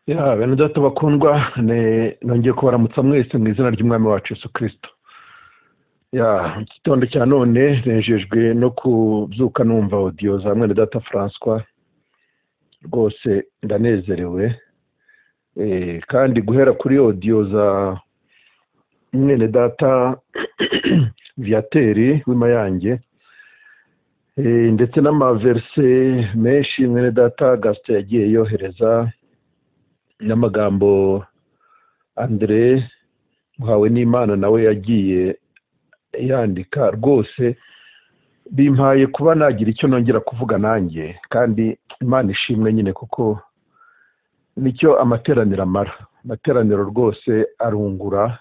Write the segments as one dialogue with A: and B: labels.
A: Ya bene data bakundwa, nongeye kubaramutsa mwese mu izina ry'Umwami wacu Yesu Kristo. Ya igitondo cya none nejejwe no kubyuka numva audio za mwene data Francois, rwose ndanezerewe. Kandi guhera kuri audio za mwene data Viateri w'Imayange, ndetse n'amaverse menshi mwene data Gaston yagiye yohereza, n'amagambo Andre Muhawe n'Imana nawe yagiye yandika, rwose bimpaye kuba nagira icyo nongera kuvuga nanjye, kandi Imana ishimwe nyine kuko nicyo amateraniro amara. Amateraniro rwose arungura,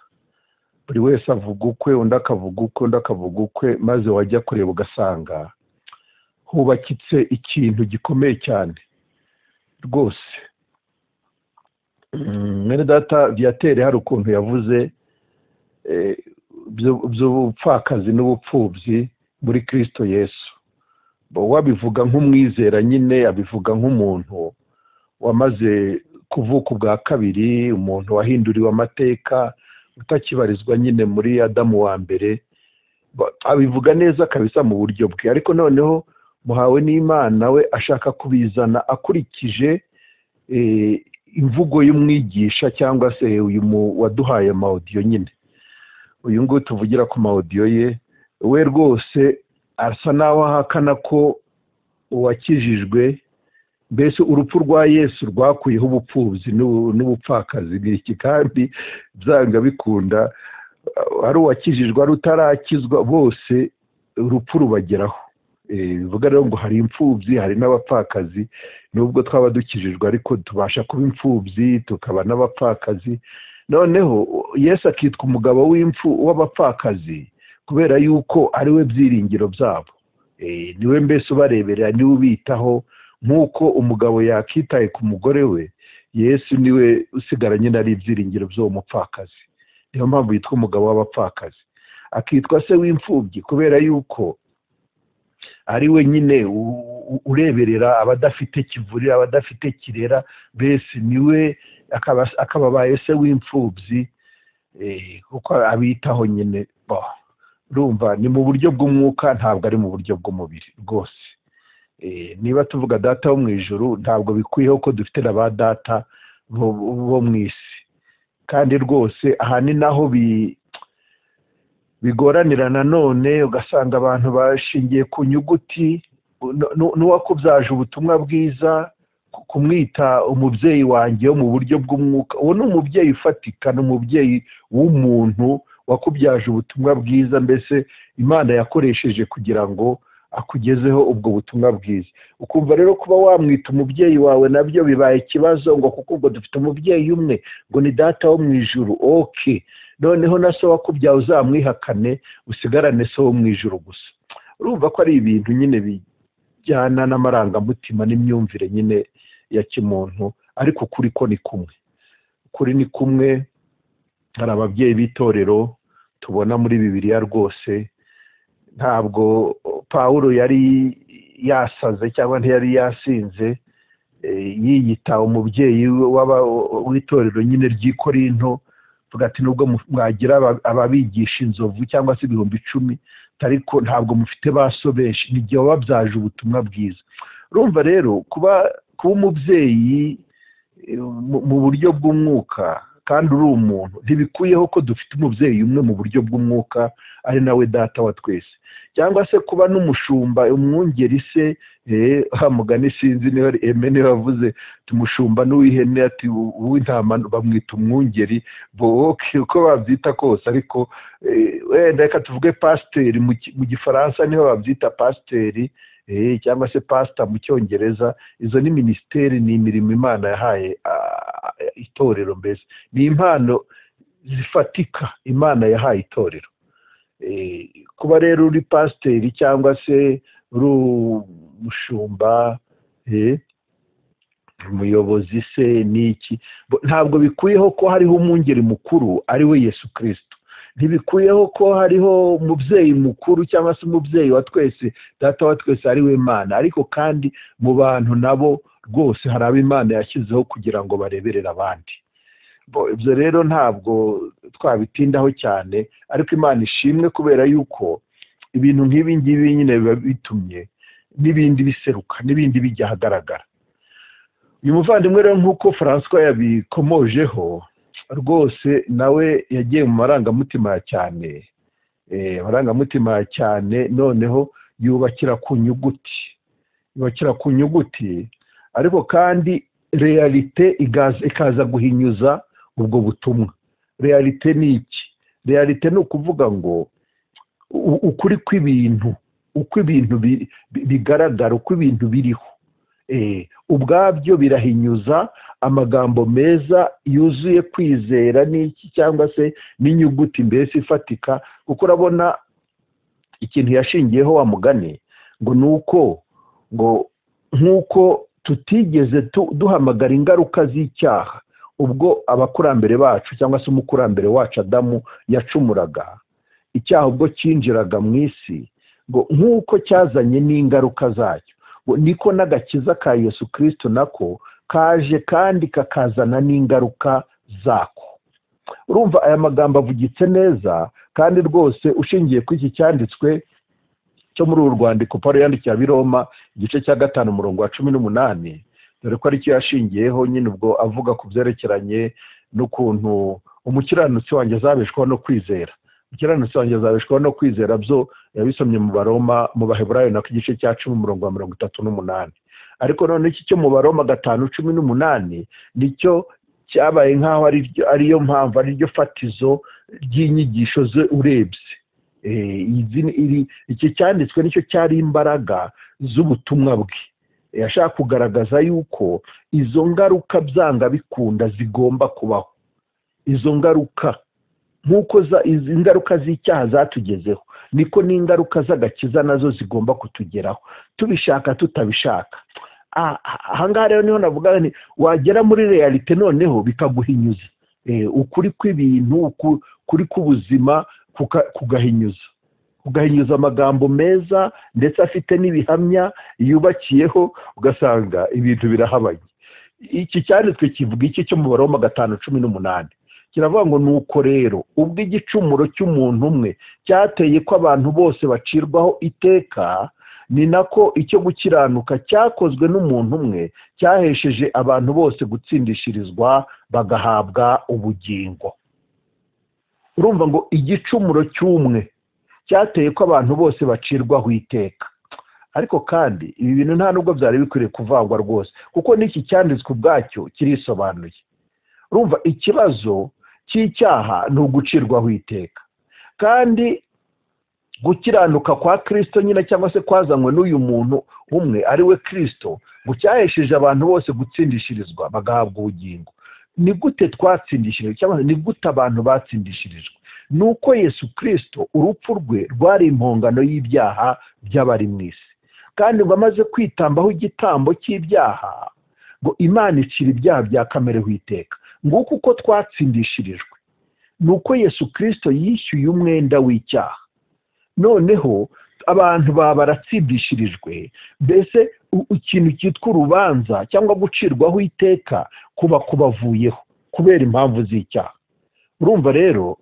A: buri wese avuga ukwe, undi akavuga ukwe, undi akavuga ukwe, maze wajya kureba ugasanga hubakitse ikintu gikomeye cyane rwose. Mwene data Viateri hari ukuntu yavuze by'ubupfakazi n'ubupfubyi muri Kristo Yesu. Wabivuga nk'umwizera nyine, abivuga nk'umuntu wamaze kuvuka ubwa kabiri, umuntu wahinduriwe amateka, utakibarizwa nyine muri Adamu wa mbere. Abivuga neza kabisa mu buryo bwe, ariko noneho Muhawe n'Imana we ashaka kubizana akurikije imvugo y'umwigisha cyangwa se uyu waduhaye amaudiyo nyine, uyu nguyu tuvugira ku maudiyo ye, we rwose asa naho ahakana ko uwakijijwe, mbese urupfu rwa Yesu rwakuyeho ubupfubyi n'ubupfakazi n'iki, kandi byanga bikunda ari uwakijijwe ari utarakizwa bose urupfu rubageraho. Bivuga rero ngo hari imfubyi hari n'abapfakazi, nubwo twaba dukijijwe ariko tubasha kuba imfubyi tukaba n'abapfakazi. Noneho Yesu akitwa umugabo w'abapfakazi kubera yuko ari we byiringiro byabo, niwe mbese ubareberera, niwe ubitaho, nk'uko umugabo yakitaye ku mugore we, Yesu niwe usigara nyine ari ibyiringiro by'uwo mupfakazi. Niyo mpamvu yitwa umugabo w'abapfakazi, akitwa se w'imfubyi kubera yuko ari we nyine ureberera abadafite kivurira, abadafite kirera, mbese niwe akababaye se w'imfubyi, kuko abitaho nyine. Urumva ni mu buryo bw'umwuka, ntabwo ari mu buryo bw'umubiri rwose. Niba tuvuga data wo mu ijuru, ntabwo bikwiyeho ko dufite na ba data bo mu isi, kandi rwose aha ni naho bigoranira nanone, ugasanga abantu bashingiye ku nyuguti, n'uwakubyaje ubutumwa bwiza kumwita umubyeyi wanjye wo mu buryo bw'umwuka, uwo ni umubyeyi ufatika, ni umubyeyi w'umuntu wakubyaje ubutumwa bwiza, mbese Imana yakoresheje kugira ngo akugezeho ubwo butumwa bwiza. Ukumva rero kuba wamwita umubyeyi wawe nabyo bibaye ikibazo, ngo kuko ubwo dufite umubyeyi umwe ngo ni data wo mu ijuru. Okay, noneho na so wakubyaye uzamwihakane usigarane so wo mu ijuru gusa. Urumva ko ari ibintu nyine bijyana n'amarangamutima n'imyumvire nyine ya kimuntu, ariko ukuri ko ni kumwe, ukuri ni kumwe. Hari ababyeyi b'itorero tubona muri Bibiliya rwose, ntabwo Pawulo yari yasaze cyangwa ntiyari yasinze yiyita umubyeyi w'itorero nyine ry'i Korinto, avuga ati nubwo mwagira ababigisha inzovu cyangwa se 10,000, ariko ntabwo mufite ba so benshi, ni igihe wababyaje ubutumwa bwiza. Urumva rero kuba umubyeyi mu buryo bw'umwuka kandi uri umuntu, ntibikuyeho ko dufite umubyeyi umwe mu buryo bw'umwuka ari nawe data wa twese, cyangwa se kuba n'umushumba umwungeri se, mugani sinzi niba Eme niba avuze tumushumba n'uw'ihene, ati uw'intama bamwita umwungeri, uko babyita kose, ariko wenda reka tuvuge pasiteri mu gifaransa niho babyita pasiteri, cyangwa se pasita mu cyongereza. Izo ni minisiteri, ni imirimo Imana yahaye itorero, mbese ni impano zifatika Imana yahaye itorero. Kuba rero uri pasiteri cyangwa se uri umushumba, umuyobozi se n'iki, ntabwo bikuyeho ko hariho umwungeri mukuru ari we Yesu Kristo, ntibikuyeho ko hariho umubyeyi mukuru cyangwa se umubyeyi wa twese, data wa twese ari we Imana. Ariko kandi mu bantu nabo Rwose hari abo Imana yashyizeho kugira ngo bareberere abandi. Ibyo rero ntabwo twabitindaho cyane, ariko Imana ishimwe kubera yuko ibintu nk'ibi ngibi nyine biba bitumye n'ibindi biseruka, n'ibindi bijya ahagaragara. Uyu muvandimwe rero, nk'uko Francois yabikomojeho, rwose nawe yagiye mu marangamutima cyane, amarangamutima cyane, noneho yubakira ku nyuguti, yubakira ku nyuguti, ariko kandi réalité ikaza guhinyuza ubwo butumwa. Réalité ni iki? Réalité ni ukuvuga ngo ukuri kw'ibintu, uko ibintu bigaragara, uko ibintu biriho, ubwabyo birahinyuza amagambo meza yuzuye kwizera n'iki cyangwa se n'inyuguti mbese ifatika. Kuko urabona ikintu yashingiyeho wa mugani ngo ni uko ngo nk'uko tutigeze duhamagara ingaruka z'icyaha ubwo abakurambere bacu cyangwa se umukurambere wacu Adamu yacumuraga, icyaha ubwo cyinjiraga mu isi, ngo nk'uko cyazanye n'ingaruka zacyo, ngo niko n'agakiza ka Yesu Kirisito nako kaje kandi kakazana n'ingaruka zako. Urumva aya magambo avugitse neza, kandi rwose ushingiye kuri iki cyanditswe cyo muri uru rwandiko Paul yandikiye ab'i Roma, igice cya 5, umurongo wa 18, dore ko aricyo yashingiyeho nyine ubwo avuga ku byerekeranye n'ukuntu umukiranutsi wanjye azabeshwaho no kwizera. Umukiranutsi wanjye azabeshwaho no kwizera, byo yabisomye mu Baroma, mu Baheburayo nako, igice cya 10, umurongo wa 38. Ariko none iki cyo mu Baroma 5:18 nicyo cyabaye nk'aho ariyo mpamvu, ariryo fatizo ry'inyigisho ze. Urebye iki cyanditswe nicyo cyari imbaraga z'ubutumwa bwe. Yashaka kugaragaza yuko izo ngaruka byanga bikunda zigomba kubaho. Izo ngaruka, nk'uko izi ngaruka z'icyaha zatugezeho, niko n'ingaruka z'agakiza nazo zigomba kutugeraho, tubishaka tutabishaka. Ahangaha rero niho navuga nti wagera muri réalité noneho bikaguhinyuza. Ukuri kw'ibintu, ukuri k'ubuzima kugahinyuza amagambo meza ndetse afite n'ibihamya yubakiyeho, ugasanga ibintu birahabanye. Iki cyanditswe kivuga iki cyo mu Baroma 5:18? Kiravuga ngo: "Nuko rero ubwo igicumuro cy'umuntu umwe cyateye ko abantu bose bacirwaho iteka, ni nako icyo gukiranuka cyakozwe n'umuntu umwe cyahesheje abantu bose gutsindishirizwa bagahabwa ubugingo." Urumva ngo igicumuro cy'umwe cyateye ko abantu bose bacirwaho iteka. Ariko kandi ibi bintu nta nubwo byari bikwiriye kuvangwa rwose, kuko n'iki cyanditswe ubwacyo kirisobanuye. Urumva ikibazo cy'icyaha ni ugucirwaho iteka, kandi gukiranuka kwa Kirisito nyine, cyangwa se kwazanywe n'uyu muntu umwe ari we Kirisito, ngo cyahesheje abantu bose gutsindishirizwa bagahabwa ubugingo. Ni gute twatsindishirijwe, cyangwa ni gute abantu batsindishirijwe? Ni uko Yesu Kirisito urupfu rwe rwari impongano y'ibyaha by'abari mu isi, kandi ngo amaze kwitambaho igitambo cy'ibyaha, ngo Imana icira ibyaha bya kamere iteka. Nguko uko twatsindishirijwe, ni uko Yesu Kirisito yishyuye umwenda w'icyaha, noneho abantu baba baratsindishirijwe. Mbese ikintu cyitwa urubanza cyangwa gucirwaho iteka kuba kubavuyeho kubera impamvu z'icyaha. Urumva rero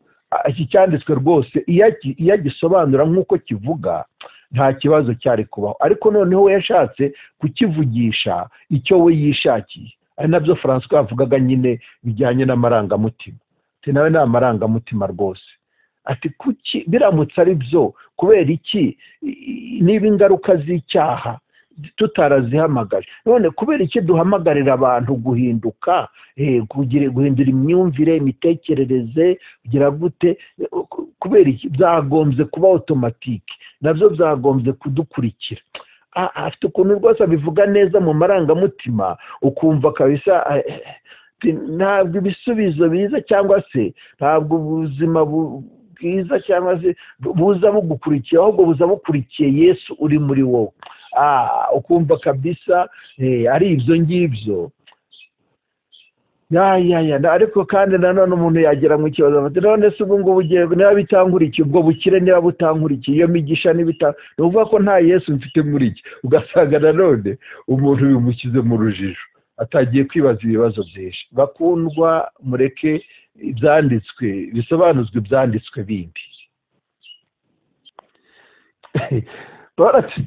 A: iki cyanditswe rwose iyo agisobanura nk'uko kivuga nta kibazo cyari kubaho, ariko noneho we yashatse kukivugisha icyo we yishakiye, ari nabyo Francois yavugaga nyine bijyanye n'amarangamutima. Ati nawe ni amarangamutima rwose. Ati kuki biramutse ari byo, kubera iki niba ingaruka z'icyaha tutarazihamagaje, none kubera iki duhamagarira abantu guhinduka, guhindura imyumvire, imitekerereze, kugira gute? Kubera iki byagombye kuba automatique, nabyo byagombye kudukurikira? Afite ukuntu rwose abivuga neza mu marangamutima, ukumva kabisa ntabwo ibisubizo biza, cyangwa se ntabwo ubuzima bwiza cyangwa se buza bugukurikiye, ahubwo buza bukurikiye Yesu uri muri wowe. Ukumva kabisa ari ibyo ngibyo. Ya ya ya, ariko kandi nanone umuntu yagera mu kibazo ati: "None se ubu ngubu ugiye, niba bitankurikiye, ubwo bukire niba butankurikiye, iyo migisha niba, ni ukuvuga ko nta Yesu mfite muri iki?" Ugasanga nanone umuntu bimushyize mu rujijo, atagiye kwibaza ibibazo byinshi. Bakundwa, mureke ibyanditswe bisobanuzwa ibyanditswe bindi.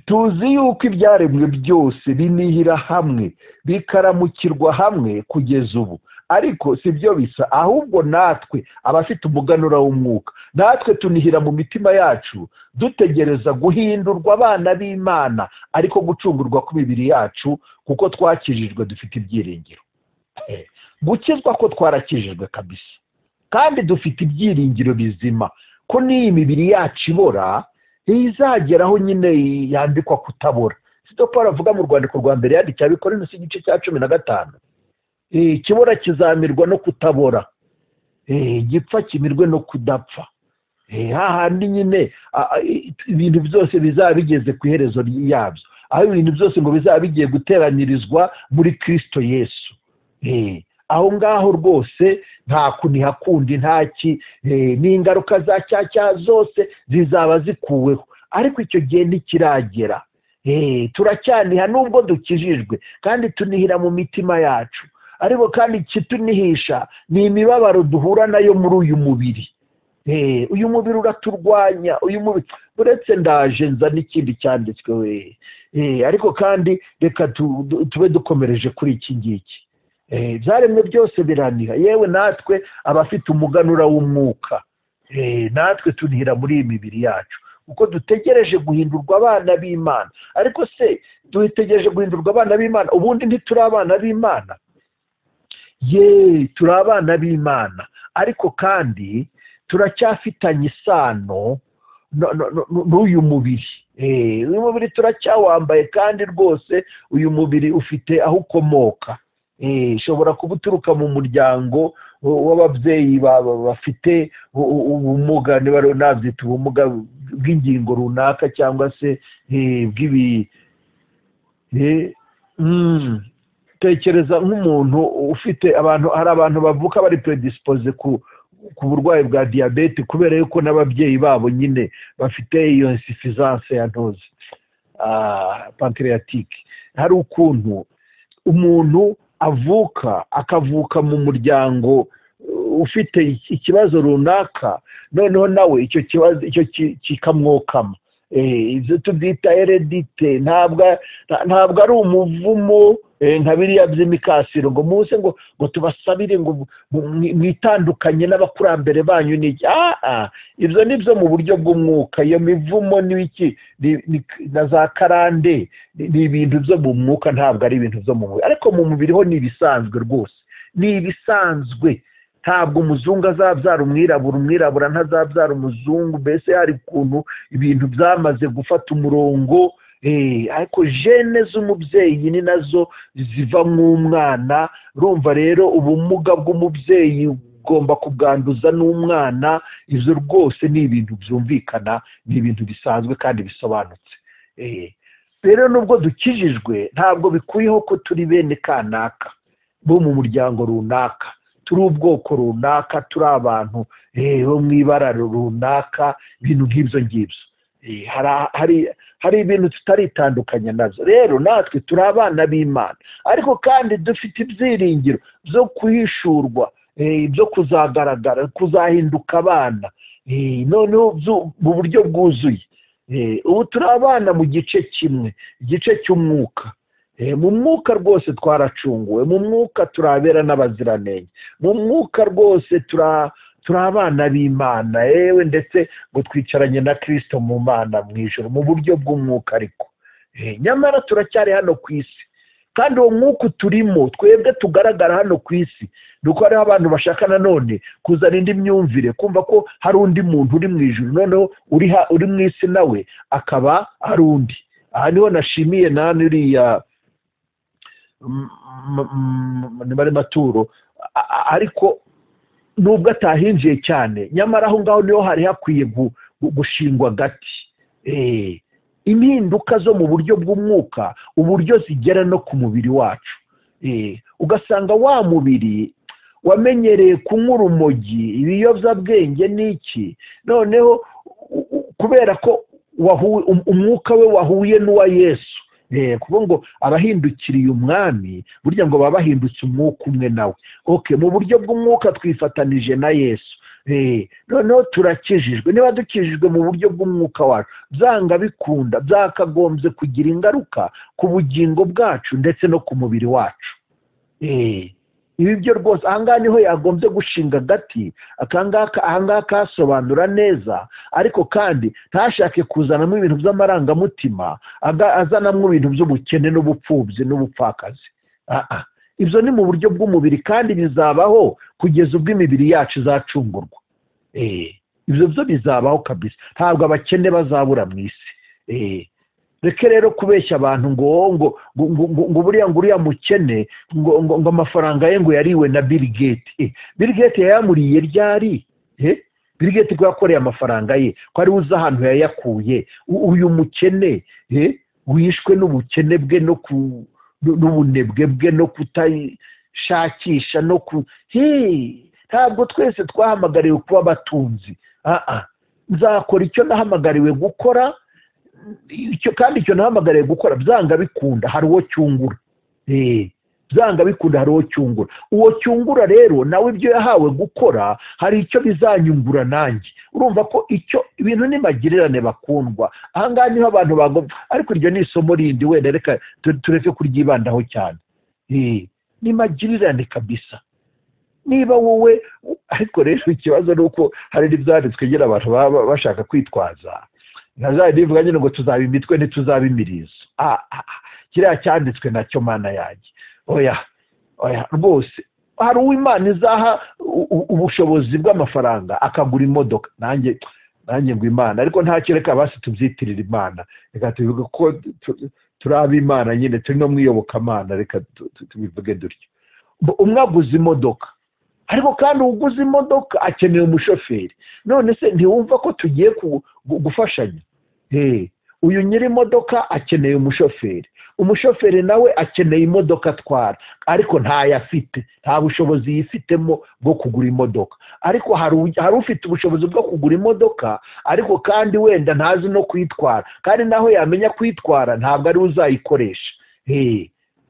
A: Tuzi yuko ibyaremwe byose binihira hamwe, bikaramukirwa hamwe kugeza ubu. Ariko si byo bisa, ahubwo natwe abafite umuganura w'umwuka, natwe tunihira mu mitima yacu, dutegereza guhindurwa abana b'Imana, ariko gucungurwa kw'imibiri yacu, kuko twakijijwe dufite ibyiringiro. Gukizwa ko twarakijijwe kabisa, kandi dufite ibyiringiro bizima ko n'iyi mibiri yacu ibora izageraho nyine yambikwa kutabora. Sibyo Paul avuga mu rwandiko rwa mbere yandikiye Abikorinto, igice cya 15? Ikibora kizamirwa no kutabora, igipfa kimirwe no kudapfa. Hahandi nyine ibintu byose bizaba bigeze ku iherezo yabyo, aho ibintu byose ngo bizaba bigiye guteranyirizwa muri Kirisito Yesu. Aho ngaho rwose nta kuniha kundi, ntaki, n'ingaruka za cya zose zizaba zikuweho. Ariko icyo gihe ntikiragera, turacyaniha nubwo dukijijwe, kandi tunihira mu mitima yacu. Ariko kandi ikitunihisha ni imibabaro duhura nayo muri uyu mubiri. Uyu mubiri uraturwanya, uyu mubiri. Uretse ndaje nza n'ikindi cyanditswe we, ariko kandi reka tube dukomereje kuri iki ngiki. Ibyaremwe byose biraniha, yewe natwe abafite umuganura w'umwuka, natwe tunihira muri iyi mibiri yacu, kuko dutegereje guhindurwa abana b'Imana. Ariko se dutegereje guhindurwa abana b'Imana, ubundi ntituri abana b'Imana? Ye, turi abana b'Imana, ariko kandi turacyafitanye isano n'uyu mubiri. Uyu mubiri turacyawambaye, kandi rwose uyu mubiri ufite aho ukomoka. Ushobora kuba uturuka mu muryango w'ababyeyi bafite ubumuga, niba nabyita ubumuga bw'ingingo runaka, cyangwa se bw'ibi. Tekereza nk'umuntu ufite, abantu, hari abantu bavuka bari prédisposé ku burwayi bwa diyabete, kubera yuko n'ababyeyi babo nyine bafite iyo insuffisance ya ntozi pancréatique. Hari ukuntu umuntu avuka, akavuka mu muryango ufite ikibazo runaka, noneho nawe icyo kibazo icyo kikamwokama. Ibyo tubyita hérédité. Ntabwo ari umuvumo nka biriya by'imikasiro, ngo muze ngo tubasabire ngo mwitandukanye n'abakurambere banyu n'iki. Ibyo ni byo mu buryo bw'umwuka. Iyo mivumo n'ibiki na za karande ni ibintu byo mu mwuka, ntabwo ari ibintu byo mu mubiri. Ariko mu mubiri ho ni ibisanzwe rwose, ni ibisanzwe. Ntabwo umuzungu azabyara umwirabura, umwirabura ntazabyara umuzungu. Mbese hari ukuntu ibintu byamaze gufata umurongo. Ariko gènes z'umubyeyi ni nazo ziva mw'umwana. Urumva rero ubumuga bw'umubyeyi ugomba kubwanduza n'umwana. Ibyo rwose ni ibintu byumvikana, ni ibintu bisanzwe kandi bisobanutse. Rero nubwo dukijijwe, ntabwo bikuyeho ko turi bene kanaka bo mu muryango runaka, turi ubwoko runaka, turi abantu bo mu ibara runaka, ibintu nk'ibyo ngibyo. Hari ibintu tutaritandukanya nabyo. Rero natwe turi abana b'Imana, ariko kandi dufite ibyiringiro byo guhishurwa, byo kuzagaragara, kuzahinduka abana noneho mu buryo bwuzuye. Ubu turi abana mu gice kimwe, igice cy'umwuka. Mu mwuka rwose twaracunguwe, mu mwuka turabera n'abaziranenge, mu mwuka rwose turi abana b'Imana, yewe ndetse ngo twicaranye na Kirisito mu Mana mu ijoro mu buryo bw'umwuka. Ariko nyamara turacyari hano ku isi, kandi uwo mwuka turimo twebwe tugaragara hano ku isi, ni uko hariho abantu bashaka nanone kuzana indi myumvire, kumva ko hari undi muntu uri mu ijoro, noneho uri mu isi nawe akaba ari undi. Aha niho nashimiye nani uriya niba ari Maturo, ariko nubwo atahinjiye cyane, nyamara aho ngaho niho hari hakwiye gushingwa agati. Impinduka zo mu buryo bw'umwuka, uburyo zigera no ku mubiri wacu, ugasanga wa mubiri wamenyereye kunywa urumogi, ibiyobyabwenge n'iki, noneho kubera ko umwuka we wahuye n'uwa Yesu, kuko ngo abahindukiriye umwami burya ngo baba bahindutse umwuka umwe nawe. Okay, mu buryo bw'umwuka twifatanije na Yesu, noneho turakijijwe. Niba dukijijwe mu buryo bw'umwuka wacu, byanga bikunda byakagombye kugira ingaruka ku bugingo bwacu ndetse no ku mubiri wacu. Ibi byo rwose ahangaha niho yagombye gushinga agati, ahangaha kasobanura neza, ariko kandi ntashake kuzanamo ibintu by'amarangamutima, azanamo ibintu by'ubukene n'ubupfubyi n'ubupfakazi. Ibyo ni mu buryo bw'umubiri kandi bizabaho kugeza ubwo imibiri yacu izacungurwa. Ibyo byo bizabaho kabisa, ntabwo abakene bazabura mu isi. Reke rero kubeshya abantu ngo ngo ngo buriya ngo uriya mukene ngo ngo amafaranga ye ngo yariwe na Bill Gates. Bill Gates yayamuriye ryari? Bill Gates ko yakoreye amafaranga ye, ko ari uzi ahantu yayakuye. Uyu mukene wishwe n'ubukene bwe no n'ubunebwe bwe no kutashakisha no ku ntabwo twese twahamagariwe kuba abatunzi. Nzakora icyo nahamagariwe gukora, icyo kandi icyo nahamagariwe gukora byanga bikunda hari uwo cyungura. Byanga bikunda hari uwo cyungura. Uwo cyungura rero nawe ibyo yahawe gukora hari icyo bizanyungura nanjye. Urumva ko icyo ibintu ni magirirane bakundwa. Ahangaha niho abantu bagomba, ariko iryo ni isomo rindi wenda reka tureke kuryibandaho cyane. Ni magirirane kabisa. Niba wowe, ariko rero ikibazo ni uko hari n'ibyanditswe ngira abantu baba bashaka kwitwaza, ntazabivuga nyine ngo tuzaba imitwe ntituzaba imirizo. Kiriya cyanditswe nacyo Mana yanjye, oya oya rwose. Hari uw'Imana izaha ubushobozi bw'amafaranga akagura imodoka, nanjye ngo Imana, ariko ntacyo reka basi tubyitirira Imana, reka tubivuge ko turi ab'Imana nyine, turi no mwiyobokamana, reka tubivuge dutyo. Umwe aguze imodoka, ariko kandi uguze imodoka akeneye umushoferi. None se ntiwumva ko tugiye gufashanya? Uyu nyiri imodoka akeneye umushoferi, umushoferi nawe akeneye imodoka atwara, ariko ntayo afite, nta bushobozi yifitemo bwo kugura imodoka. Ariko hari ufite ubushobozi bwo kugura imodoka, ariko kandi wenda ntazi no kuyitwara, kandi naho yamenya kuyitwara ntabwo ari uzayikoresha.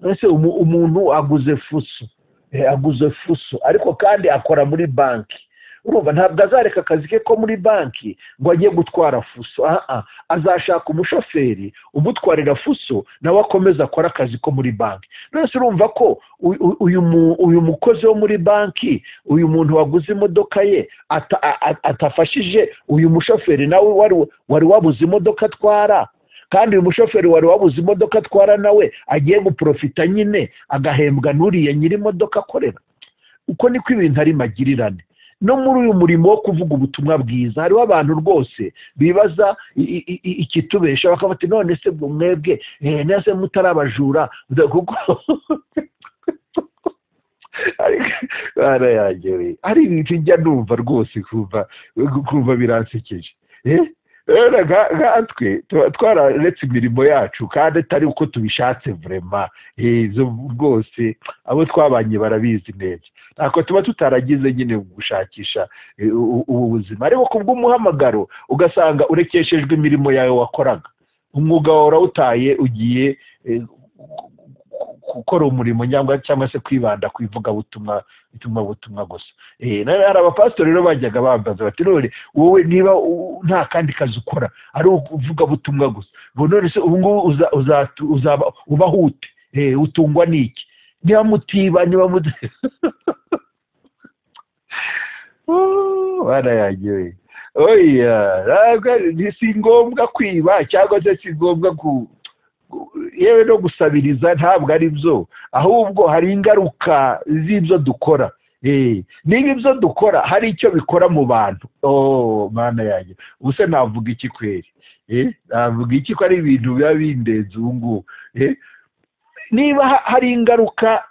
A: None umuntu aguze fuso, aguze fuso, ariko kandi akora muri banki. Urumva ntabwo azareka akazi ke ko muri banki ngo ajye gutwara fuso. Azashaka umushoferi umutwarira fuso, nawe akomeza akora akazi ko muri banki. None urumva ko uyu mukozi wo muri banki, uyu muntu waguze imodoka ye atafashije uyu mushoferi nawe wari wabuze imodoka atwara, kandi uyu mushoferi wari wabuze imodoka atwara nawe agiye guprofita nyine agahembwa n'uriya nyiri imodoka akorera. Uko niko ibintu ari magirirane. No muri uyu murimo wo kuvuga ubutumwa bwiza hariho abantu rwose bibaza ikitubesha, bakabati none se mwebwe nese mutarabajura, kuko ari ibintu njya numva rwose kumva biransekeje. Natwe twararetse imirimo yacu kandi atari uko tubishatse vrema, rwose abo twabanye barabizi neza, ntabwo tuba tutaragize nyine gushakisha ubu buzima. Ariko kubw'umuhamagaro ugasanga urekeshejwe imirimo yawe wakoraga, umwuga wawe urawutaye, ugiye gukora umurimo cyangwa se kwibanda ku ivugabutumwa butumwa gusa. Hari abapasitori rero bajyaga bambaza bati none wowe niba nta kandi kazi ukora ari ukuvugabutumwa gusa, ngo none se ubu ngubu uzaba ubahute, utungwa n'iki niba mutiba, niba bana yanjye? Oya, si ngombwa kwiba cyangwa se si ngombwa ku yewe no gusabiriza, ntabwo ari byo, ahubwo hari ingaruka z'ibyo dukora. Niba ibyo dukora hari icyo bikora mu bantu, oh Mana yanjye, ubuse navuga iki kweri? Navuga iki ko ari ibintu biba bindenze ubu ngubu? Niba hari ingaruka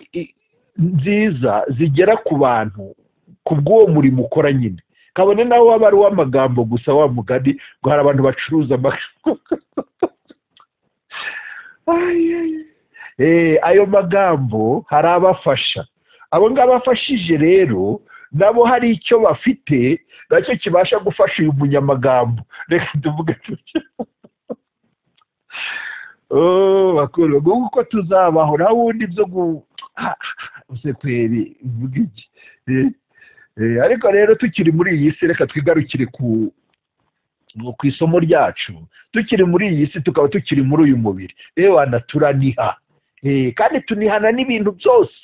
A: nziza zigera ku bantu ku bw'uwo murimo ukora nyine, kabone nawe waba ari uw'amagambo gusa, wa mugani ngo hari abantu bacuruza amagambo. Ayo magambo hari abafasha, Abo ngabo afashije rero nabo hari icyo bafite nacyo kibasha gufasha uyu munyamagambo. Reka tuvuge tutyo. Bakuru uko tuzabaho naho ubundi byo kweri mvuga iki? Ariko rero tukiri muri iyi si, reka twigarukire ku isomo ryacu. Tukiri muri iyi si, tukaba tukiri muri uyu mubiri, ewana turaniha, kandi tunihana n'ibintu byose,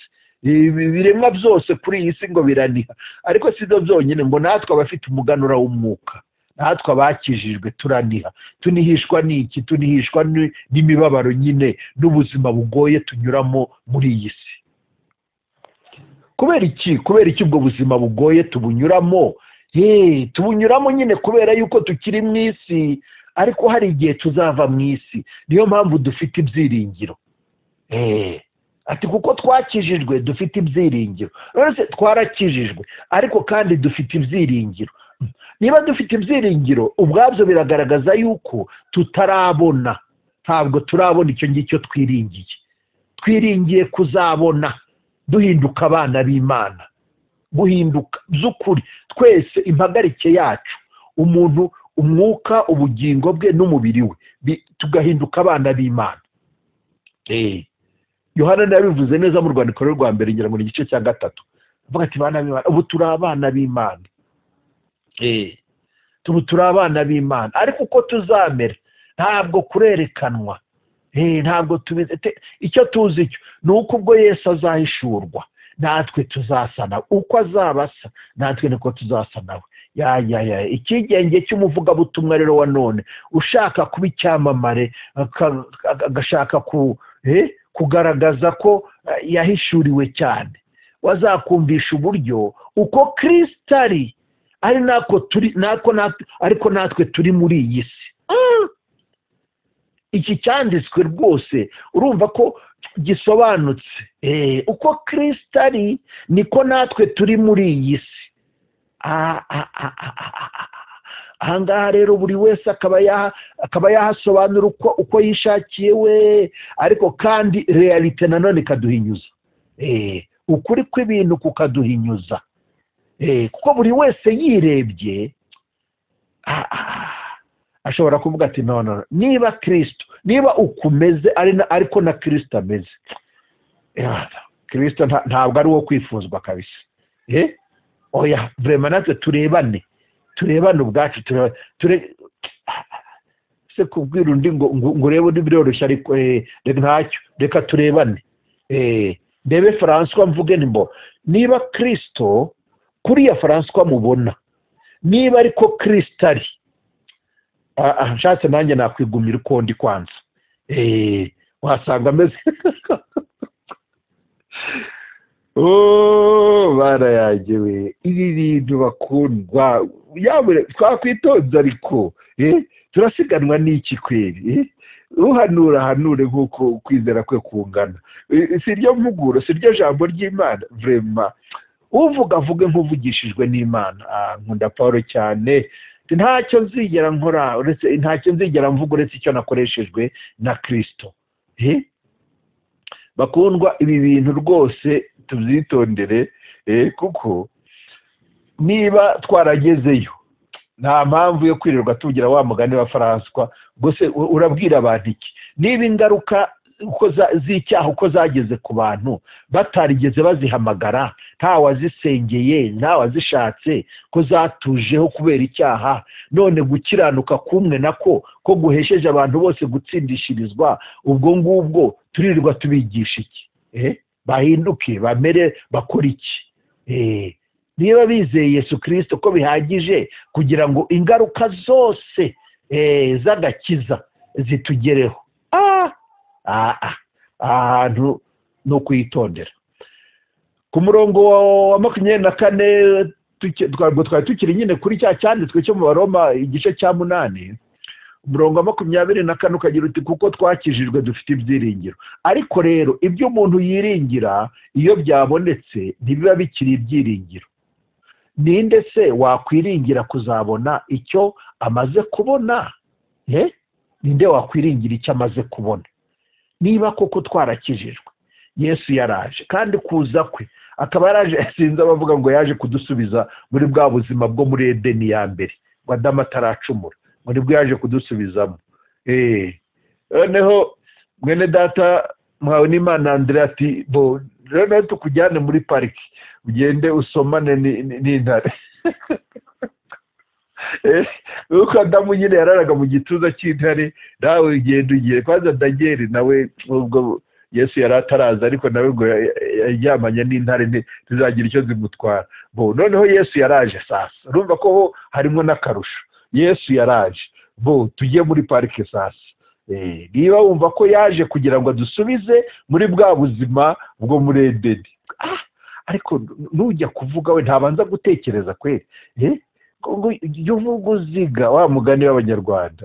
A: ibiremwa byose kuri iyi si ngo biraniha. Ariko si byo byonyine, ngo natwe abafite umuganura w'umwuka, natwe abakijijwe turaniha. Tunihishwa n'iki? Tunihishwa n'imibabaro nyine, n'ubuzima bugoye tunyuramo muri iyi si. Kubera iki? Kubera iki ubwo buzima bugoye tubunyuramo? Tubunyuramo nyine kubera yuko tukiri mu isi, ariko hari igihe tuzava mu isi. Niyo mpamvu dufite ibyiringiro. Ati kuko twakijijwe dufite ibyiringiro. None twarakijijwe ariko kandi dufite ibyiringiro. Niba dufite ibyiringiro, ubwabyo biragaragaza yuko tutarabona, ntabwo turabona icyo ngicyo twiringiye. Twiringiye kuzabona duhinduka abana b'Imana, guhinduka by'ukuri twese, impagarike yacu, umuntu, umwuka, ubugingo bwe n'umubiri we, tugahinduka abana b'Imana. Yohana yabivuze neza mu rwandiko rwe rwa mbere, ngira ngo ni igice cya 3, avuga ati bana b'Imana, ubu turi abana b'Imana. Ubu turi abana b'Imana, ariko uko tuzamera ntabwo kurerekanwa. Ntabwo tubizi. Icyo tuzi cyo ni uko ubwo Yesu azahishurwa natwe tuzasa nawe, uko azaba asa natwe niko tuzasa nawe. Ya ikigenge cy'umuvugabutumwa rero wa none ushaka kuba icyamamare, agashaka kugaragaza ko yahishuriwe cyane, wazakumvisha uburyo uko Kristo ari nako turi, nako ariko natwe turi muri iyi si. Iki cyanditswe rwose urumva ko gisobanutse. Uko Kristo ari niko natwe turi muri iyi si. Ahangaha rero buri wese akaba yahasobanura uko yishakiye we, ariko kandi realite nanone ikaduhinyuza. Ukuri kw'ibintu kukaduhinyuza. Kuko buri wese yirebye ashobora kuvuga ati no no, niba Kristo, niba ukumeze ariko na Kristo ameze, Kristo ntabwo ari uwo kwifuzwa kabisa. Oya vraiment natwe turebane ubwacu, se kubwira undi ngo urebe undi biroroshye, ariko ntacyo, reka turebane. Ndebe François mvuge nti niba Kristo kuriya François mubona, niba ariko Kristo ari, nshatse nanjye nakwigumira uko ndi kwanza. Wasanga ameze barayagewe. Ibi bintu bakundwa, twakwitonza ariko turasiganwa n'iki kweri? Uhanura hanure nk'uko kwizera kwe kungana. Si ryo mpuguro, si ryo jambo ry'Imana vraiment. Uvuga avuge nk'uvugishijwe n'Imana. Nkunda Paul cyane. Ntacyo nzigera nkora uretse, ntacyo nzigera mvuga uretse icyo nakoreshejwe na Kristo. Bakundwa, ibi bintu rwose tubyitondere, kuko niba twaragezeyo nta mpamvu yo kwirirwa tugira wa mugani wa François gusa urabwira abantu iki? Niba ingaruka uko z'icyaha uko zageze ku bantu batarigeze bazihamagara, nta wazisengeye, nta wazishatse, ko zatujeho kubera icyaha, none gukiranuka kumwe nako ko guhesheje abantu bose gutsindishirizwa, ubwo ngubwo turirirwa tubigisha iki? Bahinduke, bamere, bakora iki? Niba bizeye Yesu Kristo ko bihagije kugira ngo ingaruka zose z'agakiza zitugereho, ahantu no kwitondera. Ku murongo wa 24 twari tukiri nyine kuri cya cyanditswe cyo mu Baroma igice cya 8, umurongo wa 24 ukagira uti kuko twakijijwe dufite ibyiringiro. Ariko rero ibyo umuntu yiringira iyo byabonetse ntibiba bikiri ibyiringiro. Ninde se wakwiringira kuzabona icyo amaze kubona? Ninde wakwiringira icyo amaze kubona? Niba koko twarakijijwe, Yesu yaraje, kandi kuza kwe Akaba yaraje, sinzi abavuga ngo yaje kudusubiza muri bwa buzima bwo muri Edeni ya mbere, ngo Adamu ataracumura, ngo nibwo yaje kudusubizamo. Noneho mwene data Muhawe n'Imana Andrea ati bo rero tukujyane muri pariki ugende usomane n'intare. Nuko Adamu nyine yararaga mu gituza cy'intare, nawe ugenda ugiye kwanza. Daniel nawe, ubwo Yesu yari ataraza, ariko nawe ngo yaryamanye n'intare ntizagira icyo zimutwara. Bo noneho Yesu yaraje sasa, urumva ko ho harimo n'akarusho. Yesu yaraje, bo tujye muri parike sasa. Niba wumva ko yaje kugira ngo adusubize muri bwa buzima bwo muri Edeni, ariko nujya kuvuga we ntabanza gutekereza kweri. Jya uvuga uziga, wa mugani w'Abanyarwanda,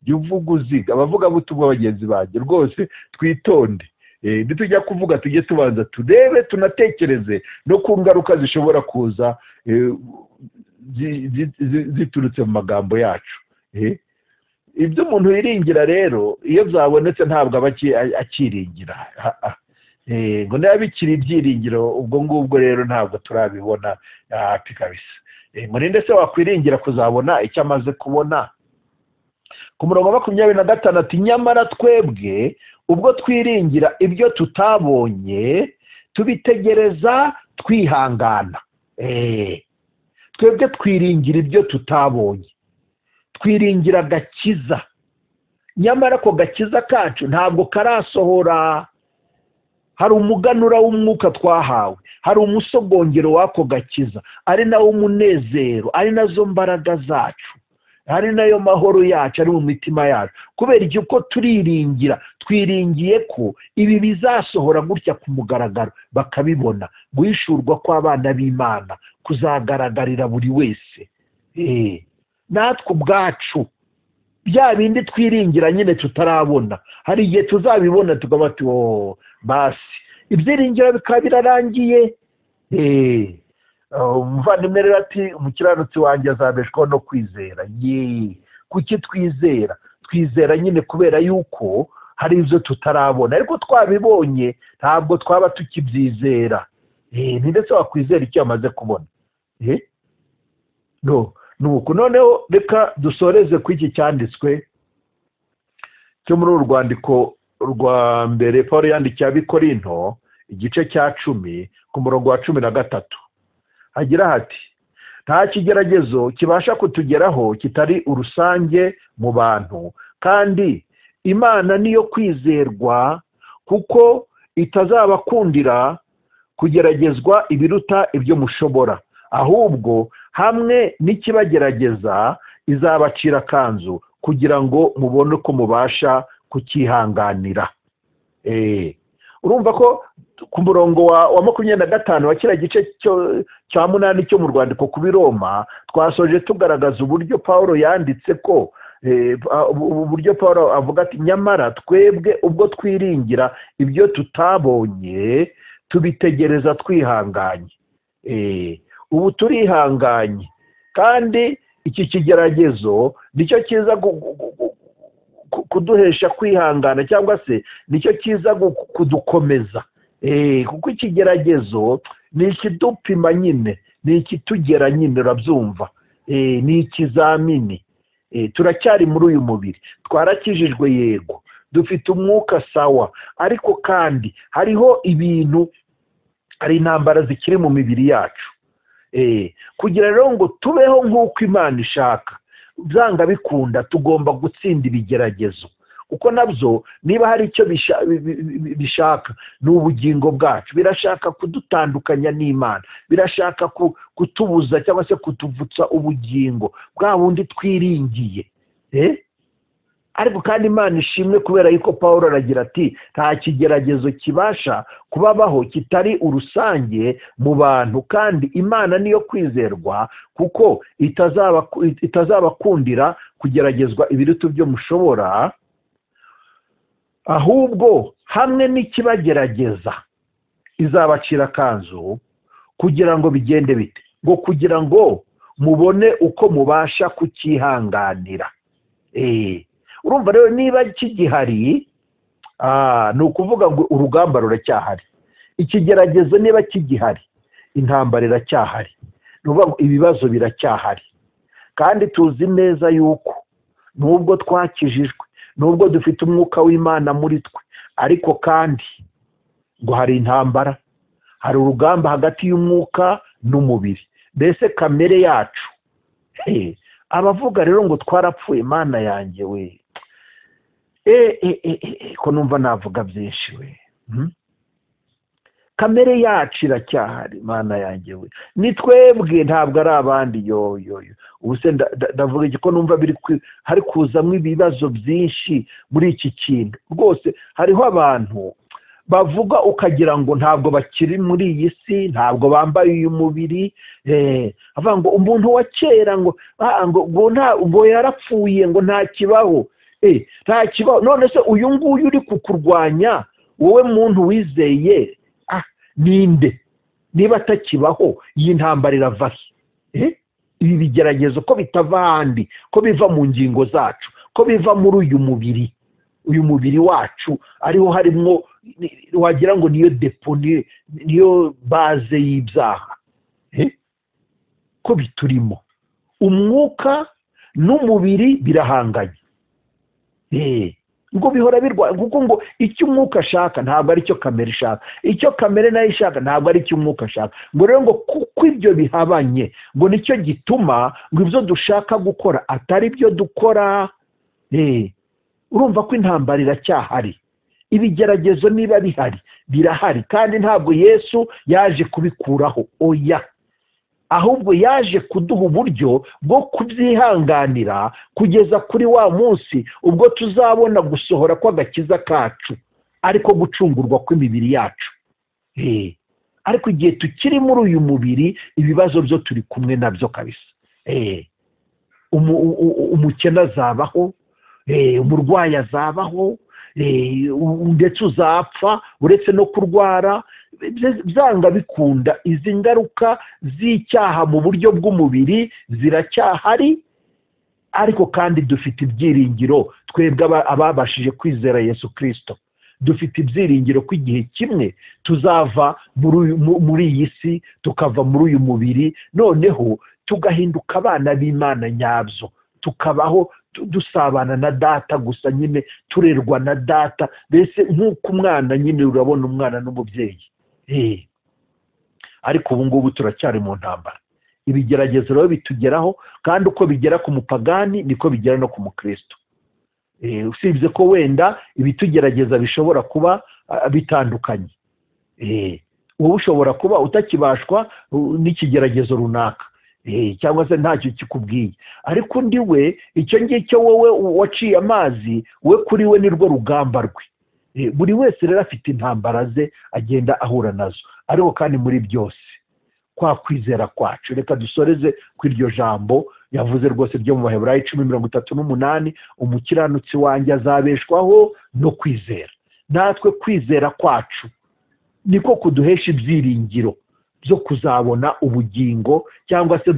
A: jya uvuga uziga. Abavugabutumwa bagenzi banjye, rwose twitonde. Nitujya kuvuga tujye tubanza turebe, tunatekereze no ku ngaruka zishobora kuza ziturutse mu magambo yacu. Ibyo umuntu yiringira rero iyo byabonetse ntabwo aba akiringira. Ngo niba bikiri ibyiringiro, ubwo ngubwo rero ntabwo turabibona hapi kabisa. Ngo ninde se wakwiringira kuzabona icyo amaze kubona? Ku murongo wa 25 ati nyamara twebwe ubwo twiringira ibyo tutabonye tubitegereza twihangana. Twebwe twiringira ibyo tutabonye, twiringira agakiza, nyamara ako gakiza kacu ntabwo karasohora. Hari umuganura w'umwuka twahawe, hari umusogongero w'ako gakiza, ari nawo umunezero, ari nazo mbaraga zacu, ari nayo mahoro yacu ari mu mitima yacu. Kubera iki? Uko turiringira, twiringiye ko ibi bizasohora gutya ku mugaragaro bakabibona. Guhishurwa kw'abana b'Imana kuzagaragarira buri wese. Natwe ubwacu bya bindi twiringira nyine tutarabona, hari igihe tuzabibona tukaba ati oh basi ibyiringiro bikaba birarangiye. Umuvandimwe rero ati umukiranutsi wanjye azabeshwaho no kwizera. Kuki twizera? Twizera nyine kubera yuko hari ibyo tutarabona, ariko twabibonye ntabwo twaba tukibyizera. Ni ndetse wakwizera icyo wamaze kubona. No nuko noneho reka dusoreze ku iki cyanditswe cyo muri uru rwandiko rwa mbere Paul yandikiye Abikorinto, igice cya 10 ku murongo wa 13. Hagira hati nta kigeragezo kibasha kutugeraho kitari urusange mu bantu, kandi Imana niyo kwizerwa kuko itazabakundira kugeragezwa ibiruta ibyo mushobora, ahubwo hamwe n'ikibagerageza izabacira kanzu kugira ngo mubone ko mubasha kukihanganira. Urumva ko ku murongo wa 25 wa kira gice cya 8 cyo mu rwandiko ku Biroma twasoje tugaragaza uburyo Paulo yanditse ko uburyo Paulo avuga ati nyamara twebwe ubwo twiringira ibyo tutabonye tubitegereza twihanganye. Ubu turihanganye, kandi iki kigeragezo nicyo kiza kuduhesha kwihangana, cyangwa se nicyo kiza kudukomeza. Kuko ikigeragezo ni ikidupima nyine, ni ikitugera nyine, urabyumva, ni ikizamini. Turacyari muri uyu mubiri, twarakijijwe yego, dufite umwuka sawa, ariko kandi hariho ibintu, hari intambara zikiri mu mibiri yacu. Kugira rero ngo tubeho nk'uko Imana ishaka, byanga bikunda tugomba gutsinda ibigeragezo, kuko nabyo niba hari icyo bishaka ni ubugingo bwacu. Birashaka kudutandukanya n'Imana, birashaka kutubuza cyangwa se kutuvutsa ubugingo bwa bundi twiringiye. Ariko kandi Imana ishimwe kubera yuko Paulo aragira ati nta kigeragezo kibasha kubabaho kitari urusange mu bantu, kandi Imana niyo kwizerwa kuko itazabakundira kugeragezwa ibiruta byo mushobora, ahubwo hamwe n'ikibagerageza izabacira kanzu kugira ngo bigende bite, ngo kugira ngo mubone uko mubasha kukihanganira. Urumva rero niba kigihari, ni ukuvuga ngo urugamba ruracyahari. Ikigeragezo niba kigihari, intambara iracyahari, ni ukuvuga ngo ibibazo biracyahari. Kandi tuzi neza yuko nubwo twakijijwe, nubwo dufite umwuka w'Imana muri twe, ariko kandi ngo hari intambara, hari urugamba hagati y'umwuka n'umubiri, mbese kamere yacu. Abavuga rero ngo twarapfuye, Mana yanjye we, ko numva navuga byinshi we. Kamere yacu iracyahari, Mana yanjye we, ni twebwe, ntabwo ari abandi. Yo yo yo, ubu se ndavuga iki ko numva biri hari kuzamo ibibazo byinshi muri iki kintu rwose. Hariho abantu bavuga ukagira ngo ntabwo bakiri muri iyi si, ntabwo bambaye uyu mubiri, avuga ngo umuntu wa kera ngo ngo ngo yarapfuye, ngo nta kibaho, nta kibaho. None se uyu nguyu uri kukurwanya wowe muntu wizeye, ninde? Niba atakibaho, iyi ntambara irava he? Ibi bigeragezo ko bitava ahandi, ko biva mu ngingo zacu, ko biva muri uyu mubiri, uyu mubiri wacu ariho harimo, wagira ngo niyo depo, niyo base y'ibyaha, ko biturimo. Umwuka n'umubiri birahanganye, ngo bihora birwaye, kuko ngo icyo umwuka ashaka ntabwo ari cyo kamere ishaka, icyo kamere nayo ishaka ntabwo ari cyo umwuka ashaka. Ngo rero ngo kuko ibyo bihabanye, ngo nicyo gituma ngo ibyo dushaka gukora atari byo dukora. Urumva ko intambara iracyahari, ibigeragezo niba bihari birahari, kandi ntabwo Yesu yaje kubikuraho, oya, ahubwo yaje kuduha uburyo bwo kubyihanganira kugeza kuri wa munsi ubwo tuzabona gusohora kw'agakiza kacu, ariko gucungurwa kw'imibiri yacu. Ariko igihe tukiri muri uyu mubiri, ibibazo byo turi kumwe nabyo kabisa. Umukene azabaho, umurwayi azabaho, ndetse uzapfa uretse no kurwara. Byanga bikunda izi ngaruka z'icyaha mu buryo bw'umubiri ziracyahari, ariko kandi dufite ibyiringiro twebwe ababashije kwizera Yesu Kristo. Dufite ibyiringiro ko igihe kimwe tuzava muri iyi si, tukava muri uyu mubiri, noneho tugahinduka abana b'Imana nyabyo, tukabaho dusabana na data gusa nyine, turerwa na data, mbese nk'uko umwana nyine, urabona umwana n'umubyeyi. Ariko ubu ngubu turacyari mu ntambara. Ibigeragezo rero bitugeraho, kandi uko bigera ku mupagani niko bigera no ku mukristo. Usibye ko wenda ibitugerageza bishobora kuba bitandukanye. Wowe ushobora kuba utakibashwa n'ikigeragezo runaka, cyangwa se ntacyo kikubwiye, ariko undi we icyo ngicyo wowe waciye amazi, we kuri we nirwo rugamba rwe. Buri wese rero afite intambara ze agenda ahura nazo, ariko kandi muri byose kwa kwizera kwacu. Reka dusoreze ku iryo jambo yavuze rwose ryo mu Baheburayo 10:38, umukiranutsi wanjye azabeshwaho no kwizera. Natwe kwizera kwacu niko kuduhesha ibyiringiro byo kuzabona ubugingo, cyangwa se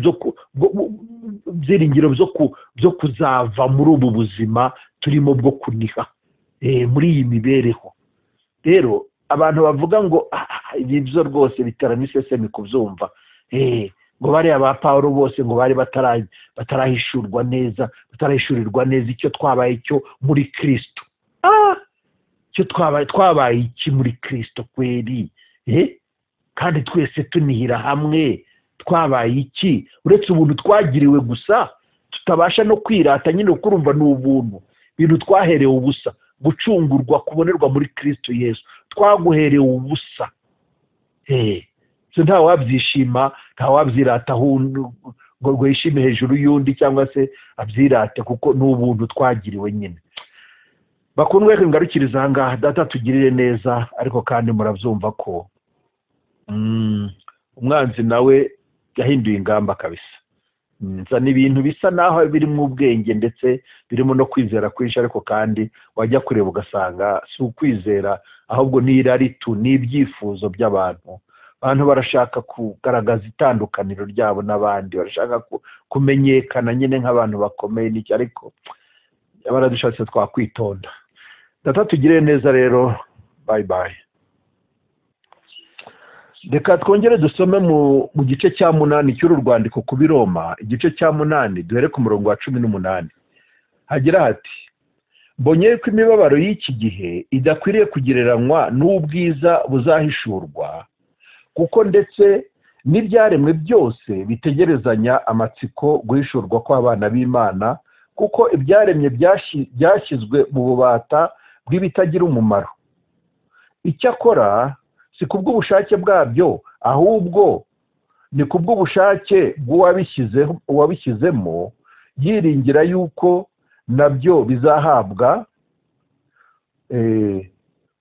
A: byiringiro byo kuzava muri ubu buzima turimo bwo kuniha, muri iyi mibereho. Rero abantu bavuga ngo ibi byo rwose bitera n'isesemi kubyumva, ngo bariya ba Pawulo bose ngo bari batarahishurwa neza, batarahishurirwa neza icyo twabaye cyo muri Kristo. Icyo twabaye iki muri Kristo kweri? Kandi twese tunihira hamwe, twabaye iki uretse ubuntu twagiriwe gusa, tutabasha no kwirata nyine, kurumva ni ubuntu, ibintu twaherewe ubusa, gucungurwa kubonerwa muri Kristo Yesu, twaguherewe ubusa. So nta wabyishima, nta wabyirata ngo yishime hejuru y'undi cyangwa se abyirate, kuko ni ubuntu twagiriwe nyine. Bakundwe, ngarukiriza aha ngaha, data tugirire neza. Ariko kandi murabyumva ko umwanzi nawe yahinduye ingamba kabisa, nzana ibintu bisa naho birimo ubwenge ndetse birimo no kwizera kwinshi, ariko kandi wajya kureba ugasanga si ukwizera, ahubwo ni irari tu, ni ibyifuzo by'abantu. Abantu barashaka kugaragaza itandukaniro ryabo n'abandi, barashaka kumenyekana nyine nk'abantu bakomeye n'iki, ariko baradushatse twakwitonda. Data tugirire neza rero, bye bye. Reka twongere dusome mu gice cya 8 cy'uru rwandiko ku Biroma, igice cya 8 duhere ku murongo wa 18. Hagira hati: mbonye yuko imibabaro y'iki gihe idakwiriye kugereranywa n'ubwiza buzahishurwa, kuko ndetse n'ibyaremwe byose bitegerezanya amatsiko guhishurwa kw'abana b'Imana, kuko ibyaremye byashyizwe mu bubata bw'ibitagira umumaro. Icyakora si kubw'ubushake bwabyo, ahubwo ni kubw'ubushake bw'uwabishyizemo, yiringira yuko nabyo bizahabwa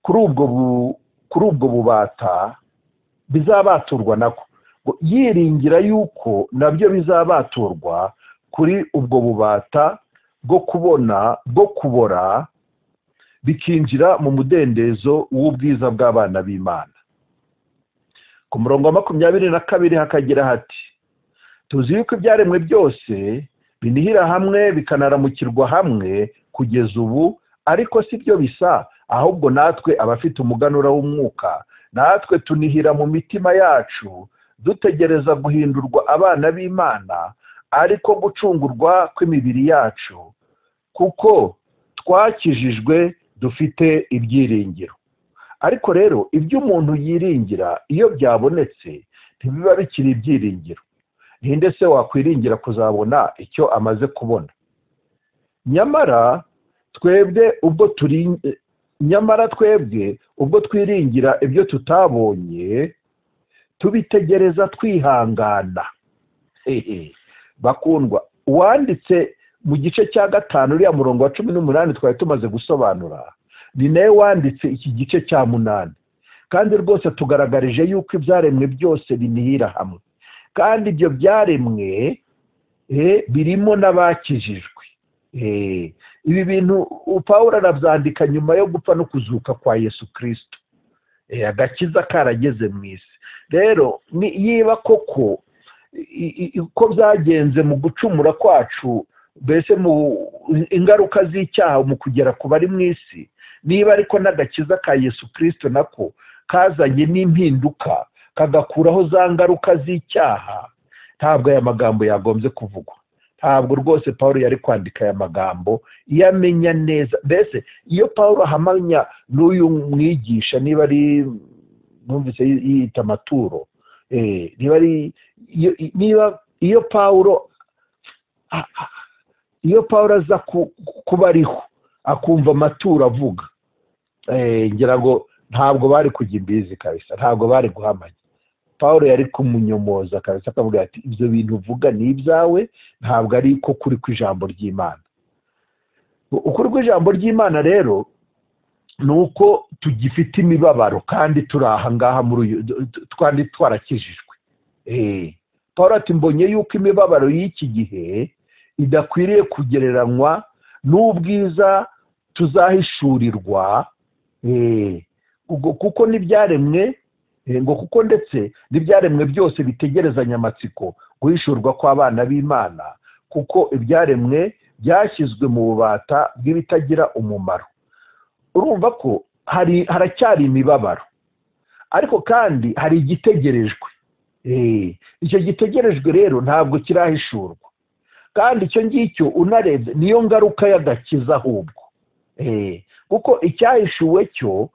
A: kuri ubwo bubata, bizabaturwa nako, yiringira yuko nabyo bizabaturwa kuri ubwo bubata bwo kubona, bwo kubora, bikinjira mu mudendezo w'ubwiza bw'abana b'Imana. Ku murongo wa 22 hakagira hati: tuzi yuko ibyaremwe byose binihira hamwe bikanaramukirwa hamwe kugeza ubu, ariko si byo bisa, ahubwo natwe abafite umuganura w'umwuka, natwe tunihira mu mitima yacu, dutegereza guhindurwa abana b'Imana, ariko gucungurwa kw'imibiri yacu, kuko twakijijwe dufite ibyiringiro. Ariko rero ibyo umuntu yiringira iyo byabonetse ntibiba bikiri ibyiringiro. Ninde se wakwiringira kuzabona icyo amaze kubona? Nyamara twebwe ubwo twiringira ibyo tutabonye, tubitegereza twihangana. Bakundwa, uwanditse mu gice cya 5 uriya murongo wa 18 twari tumaze gusobanura, ni nawe wanditse iki gice cya 8. Kandi rwose tugaragarije yuko ibyaremwe byose binihira hamwe, kandi ibyo byaremwe birimo n'abakijijwe. Ibi bintu Pawulo arabyandika nyuma yo gupfa no kuzuka kwa Yesu Kristo, agakiza karageze mu isi. Rero niba koko uko byagenze mu gucumura kwacu, mbese mu ingaruka z'icyaha mu kugera ku bari mu isi, niba ariko n'agakiza ka Yesu Kristo nako kazanye n'impinduka, kagakuraho za ngaruka z'icyaha, ntabwo aya magambo yagombye kuvugwa. Ntabwo rwose Pawulo yari kwandika aya magambo iyo amenya neza. Mbese iyo Pawulo ahamanya n'uyu mwigisha, niba ari numvise yita amaturo, niba ari niba iyo Pawulo aza kuba ariho akumva amaturo avuga, ngira ngo ntabwo bari kujya imbizi kabisa, ntabwo bari guhamanya. Pawulo yari kumunyomoza kabisa, akavuga ati ibyo bintu uvuga ni ibyawe, ntabwo ari ko kuri kw'ijambo ry'Imana. Ukuri kw'ijambo ry'Imana rero ni uko tugifite imibabaro kandi turi aha ngaha muri twandi twarakijijwe. Pawulo ati mbonye yuko imibabaro y'iki gihe idakwiriye kugereranywa n'ubwiza tuzahishurirwa, kuko n'ibyaremwe, ngo kuko ndetse n'ibyaremwe byose bitegerezanya amatsiko guhishurwa kw'abana b'Imana, kuko ibyaremwe byashyizwe mu bubata bw'ibitagira umumaro. Urumva ko haracyari imibabaro, ariko kandi hari igitegerejwe. Icyo gitegerejwe rero ntabwo kirahishurwa, kandi icyo ngicyo unarebye niyo ngaruka y'agakiza ahubwo. Kuko icyahishuwe cyo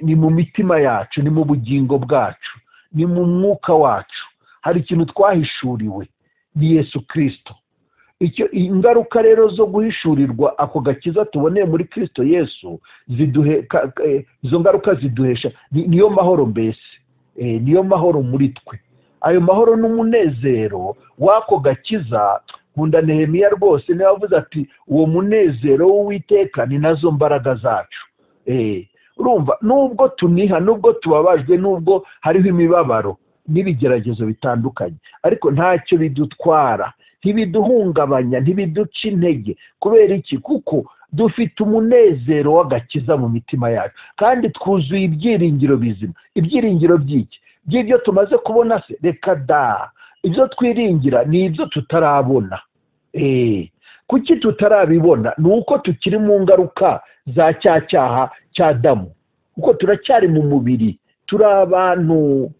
A: ni mu mitima yacu, ni mu bugingo bwacu, ni mu mwuka wacu. Hari ikintu twahishuriwe, ni Yesu Kristo. Icyo ingaruka rero zo guhishurirwa ako gakiza tuboneye muri Kristo Yesu, ziduhe izo ngaruka ziduhesha niyo mahoro, mbese niyo mahoro muri twe. Ayo mahoro n'umunezero w'ako gakiza. Nkunda Nehemiya rwose niwe avuze ati uwo munezero w'Uwiteka ni nazo mbaraga zacu. Urumva nubwo tuniha, nubwo tubabajwe, nubwo hariho imibabaro n'ibigeragezo bitandukanye, ariko ntacyo bidutwara, ntibiduhungabanya, ntibiduca intege. Kubera iki? Kuko dufite umunezero w'agakiza mu mitima yacu, kandi twuzuye ibyiringiro bizima. Ibyiringiro by'iki? By'ibyo tumaze kubona se? Reka da, ibyo twiringira ni ibyo tutarabona. Kuki tutarabibona? Ni uko tukiri mu ngaruka za cya cyaha cya Adamu, kuko turacyari mu mubiri, turi abantu.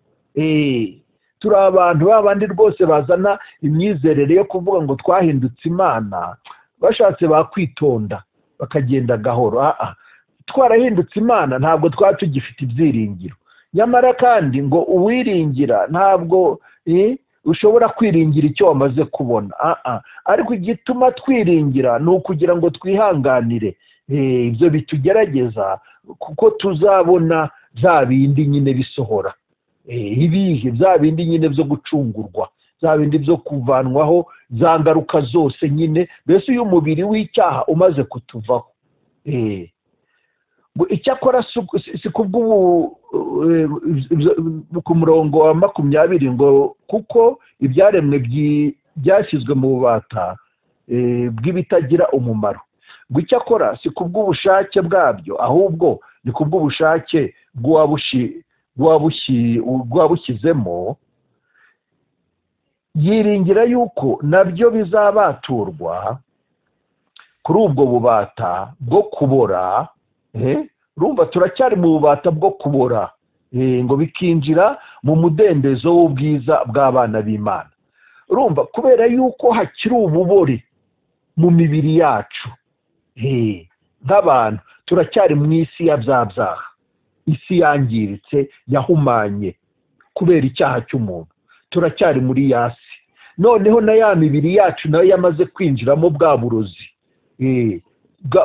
A: Turi abantu babandi rwose bazana imyizerere yo kuvuga ngo twahindutse Imana, bashatse bakwitonda bakagenda gahoro. Twarahindutse Imana ntabwo twaba tugifite ibyiringiro. Nyamara kandi ngo uwiringira ntabwo ushobora kwiringira icyo wamaze kubona. Ariko igituma twiringira ni ukugira ngo twihanganire ibyo bitugerageza, kuko tuzabona bya bindi nyine bisohora, ibihe bya bindi nyine byo gucungurwa, bya bindi byo kuvanwaho za ngaruka zose nyine, mbese uyu mubiri w'icyaha umaze kutuvaho. Icyakora si kubw'ubu, ku murongo wa 20 ngo kuko ibyaremwe byashyizwe mu bubata bw'ibitagira umumaro, ngo icyakora si kubw'ubushake bwabyo, ahubwo ni kubw'ubushake bw'uwabushyizemo, yiringira yuko nabyo bizabaturwa kuri ubwo bubata bwo kubora. Urumva turacyari mu bubata bwo kubora, ngo bikinjira mu mudendezo w'ubwiza bw'abana b'Imana. Urumva kubera yuko hakiri ububore mu mibiri yacu nk'abantu, turacyari mu isi ya bya byaha, isi yangiritse yahumanye kubera icyaha cy'umuntu, turacyari muri yasi. Noneho na ya mibiri yacu nayo yamaze kwinjiramo bwa burozi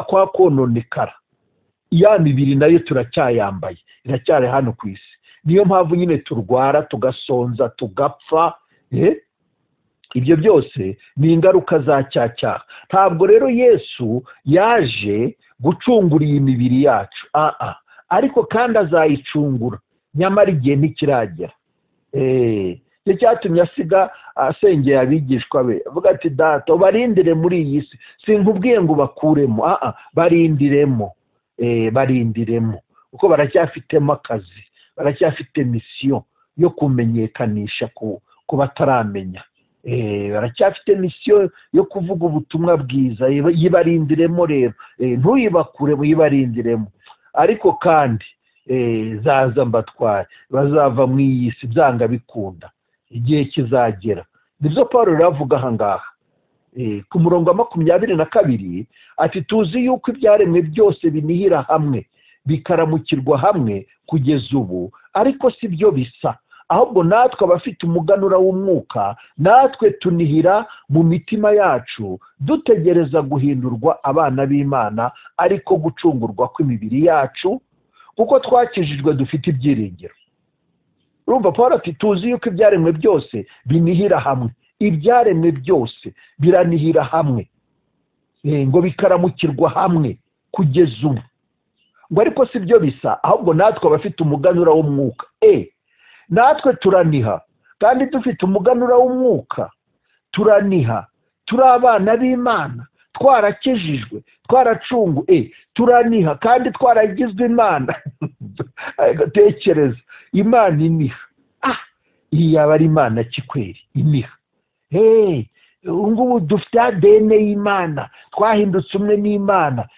A: kwa kononekara, ya mibiri nayo turacyayambaye, iracyari hano ku isi. Niyo mpamvu nyine turwara, tugasonza, tugapfa. Ibyo byose ni ingaruka za cya cyaha. Ntabwo rero Yesu yaje gucungura iyi mibiri yacu, ariko kandi azayicungura, nyamara igihe ntikiragera. Icyo cyatumye asiga asengeye abigishwa be, avuga ati data ubarindire muri iyi si, sinkubwiye ngo ubakuremo, barindiremo, barindiremo, kuko baracyafitemo akazi, baracyafite misiyo yo kumenyekanisha ku bataramenya, baracyafite misiyo yo kuvuga ubutumwa bwiza. Yibarindiremo rero, ntuyibakuremo, yibarindiremo. Ariko kandi zaza mbatware, bazava mu iyi si byanga bikunda, igihe kizagera. Nibyo Paul rero avuga aha ngaha ku murongo wa 22, ati tuzi yuko ibyaremwe byose binihira hamwe bikaramukirwa hamwe kugeza ubu, ariko si byo bisa, ahubwo natwe abafite umuganura w'umwuka natwe tunihira mu mitima yacu, dutegereza guhindurwa abana b'Imana, ariko gucungurwa kw'imibiri yacu, kuko twakijijwe dufite ibyiringiro. Urumva Paul ati tuzi yuko ibyaremwe byose binihira hamwe, ibyaremwe byose biranihira hamwe, ngo bikaramukirwa hamwe kugeza ubu, ngo ariko si byo bisa, ahubwo natwe abafite umuganura w'umwuka, natwe turaniha kandi dufite umuganura w'umwuka, turaniha turi abana b'Imana, twarakijijwe, twaracunguwe, turaniha kandi twaragizwe Imana. Tekereza Imana iniha, iyi yaba ari Imana kikweri iniha. Ubu ngubu dufite ADN y'Imana, twahindutse umwe n'Imana.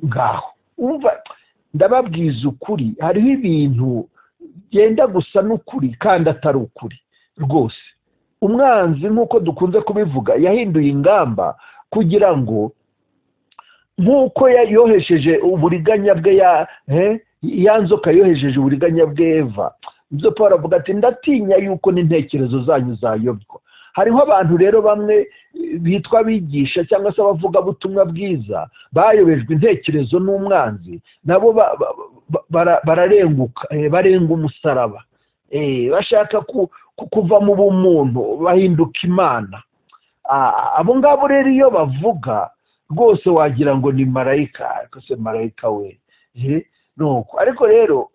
A: Ngaho umva, ndababwiza ukuri, hariho ibintu byenda gusa n'ukuri kandi atari ukuri rwose. Umwanzi nk'uko dukunze kubivuga yahinduye ingamba kugira ngo nk'uko yohesheje uburiganya bwe, ya nzoka yohesheje uburiganya bwe Eva, ibyo Paul avuga ati ndatinya yuko n'intekerezo zanyu zayobywa. Hariho abantu rero bamwe bitwa abigisha cyangwa se abavugabutumwa bwiza bayobejwe intekerezo n'umwanzi, nabo bararenguka, barenga umusaraba, bashaka kuva mu bumuntu bahinduka Imana. Abo ngabo rero iyo bavuga rwose wagira ngo ni marayika, ariko se marayika we nuko. Ariko rero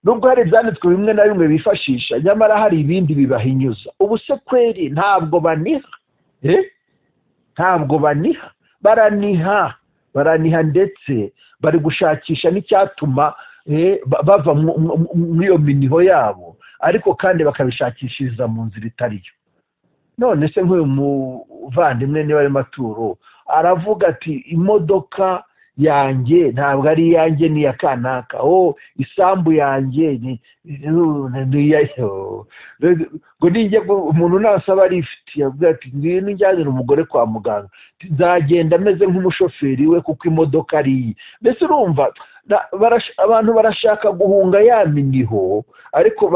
A: nubwo hari ibyanditswe bimwe na bimwe bifashisha, nyamara hari ibindi bibahinyuza. Ubu se kweri ntabwo baniha, ntabwo baniha, baraniha, baraniha, ndetse bari gushakisha n'icyatuma bava muri iyo miniho yabo, ariko kandi bakabishakishiriza mu nzira itariyo. None se nk'uyu muvandimwe niba ari Maturo aravuga ati imodoka yanjye ntabwo ari iyanjye, ni iya kanaka. Oh, isambu yanjye ni iya, ngo nijya umuntu nasaba lifuti, yavuga ati: "Ngwino njyanire umugore kwa muganga, nzagenda ameze nk'umushoferi we kuko imodoka ari iye." Mbese urumva abantu barashaka guhunga ya miniho, ariko